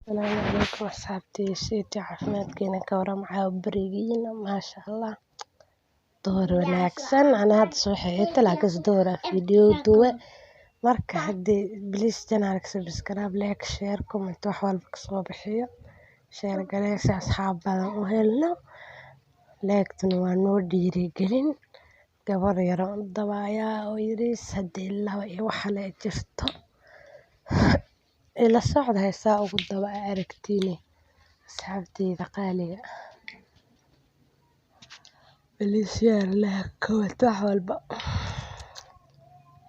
Asalaamu calaykum asxaabteyda, sidee caafimaadkiina ka waram caawa barigiina? Maasha Allah, duhur wanaagsan. Ana hadda soo xigta, laakiin duhur video duwe. Marka haddii please channelka subscribe, like, share, comment, wax walba kasoo bixiyo, share garee si asxaab badan u helno. Like-tuna waa noo dhiirigelin. Gabar yar oo dabayaa oo yariis haddii laba iyo waxa le jirto ila socda heesaa ugu daba aragtiine. Asxaabteyda qaaliga, please share, like, comment, wax walba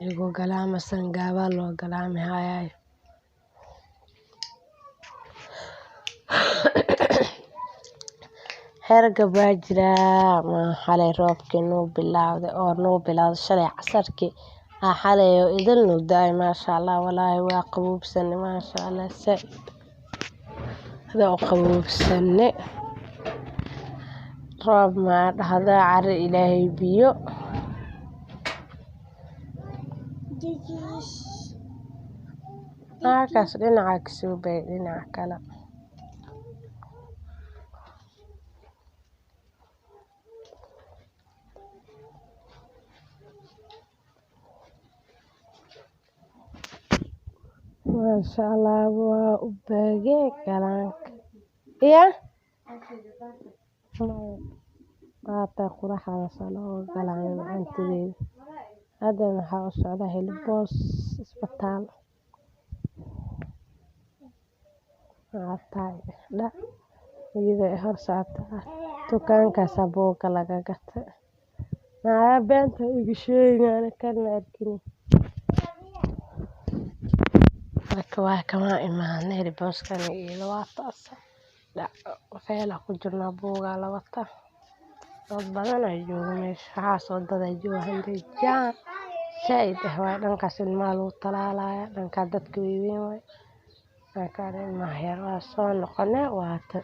igu galaama. Sangaabaa loo galaami hayaay. Hergab waa jiraa. Ma xalay roobkii nuu bilaawday oo nuu bilowday shalay casarkii, aa xalay oo idil nuu daay. Maasha Allah, walaahi waa qaboobsane. Maasha Allah, saaid hada u qaboobsane. Roob maa dhahdaa, cari Ilaahay biyo. Halkaas dhinaca kasoo bay, dhinaca kale. Maasha Allah, waa u baagay galaanka iya waata quraxdaas loo galaamay macantadeeda. Hadda waxaa u socdaa Helibos isbitaal. Waataay dhac iyadoo ay hor socotaa dukaankaasaa buuga laga gatay. Naya, beenta iga sheegin, kan ma arkin. Marka waa kama imaanay Heliboskan iyada waa taas. Dhac feela ku jirnaa, buugaa la wataa. Dad badan ayaa jooga meesha, waxaasoo dad ay jooga handee jaan saaid ah waay. Dhankaas ilmaha lagu talaalaya, dhankaa dadka waaweyn waay, dhankaan ilmaha yar. Waa soo noqonay. Waata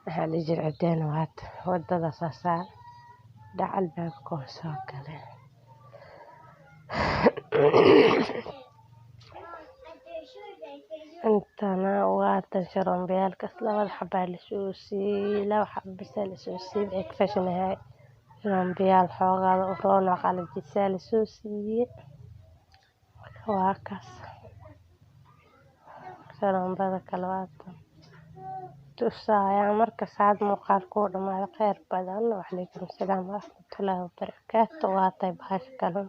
maxaa la jira cideen, waata wadada saasaa dhac albaabka waan soo galay. Intana waatan sharoombiyaalkaas labada xabaa lasoo siiyey, laba xaba bisa lasoo siiyey. Waxay ka fashinahay sharombiyaal xoogaada u roon oo qalajisaa lasoo siiyey. Waa kaas sharoombada kale waatan tusaaya. Marka saad muuqaalku u dhamaado, kheyr badan. Wacalaykum salaam waraxmatullaahi wabarakaatu. Waatay bahasha kale.